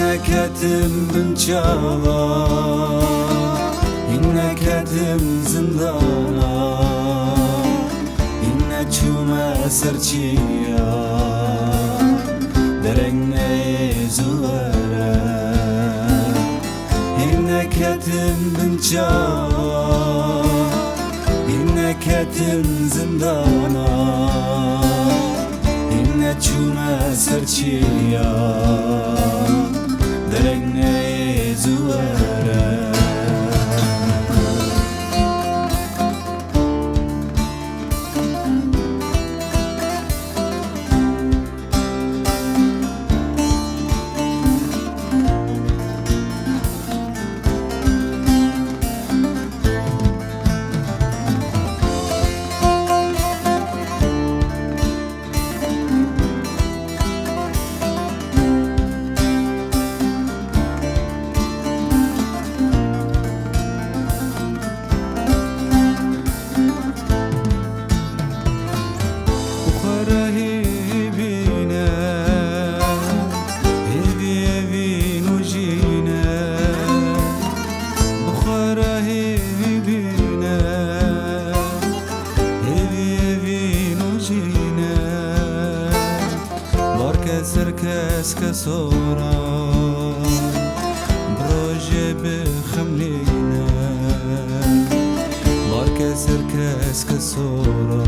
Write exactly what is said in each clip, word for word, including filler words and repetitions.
Neketim bin çava, hîn neketim zindana, hîn neçûme ser çiya, dereng neyê zû were. Hîn neketim bin çava, hîn neketim zindana, hîn neçûme ser çiya, dereng neyê zû were. Bi xwe re hêvî bîne, hêvî evîn û jîne. Bi xwe re hêvî bîne, hêvî evîn û jîne. Barke ser keske sora, bi rojê bixemlîne. Barke ser keske sora,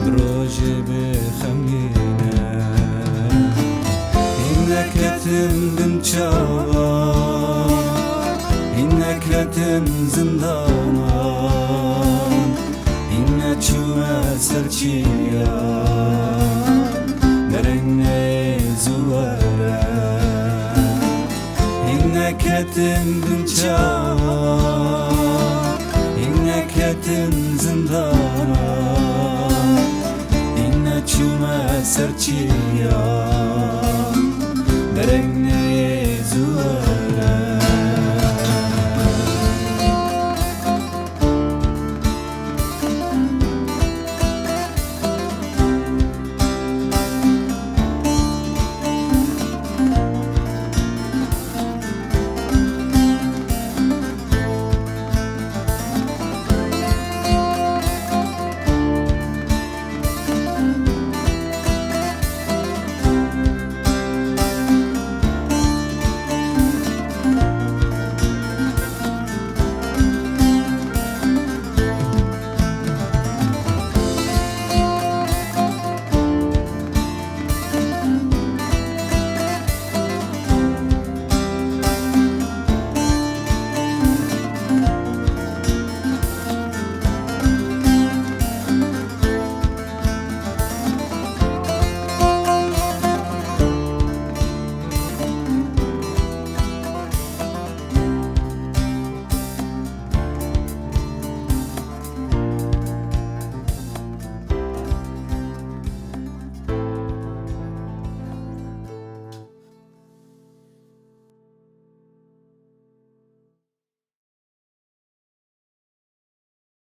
bi rojê bixemlîne. Hîn neketim bin çava, hîn neketim zindana. Hîn neçûme ser çiya, dereng neyê zû were. Hîn neketim bin çava, hîn neketim zindana. Hîn neçûme ser çiya,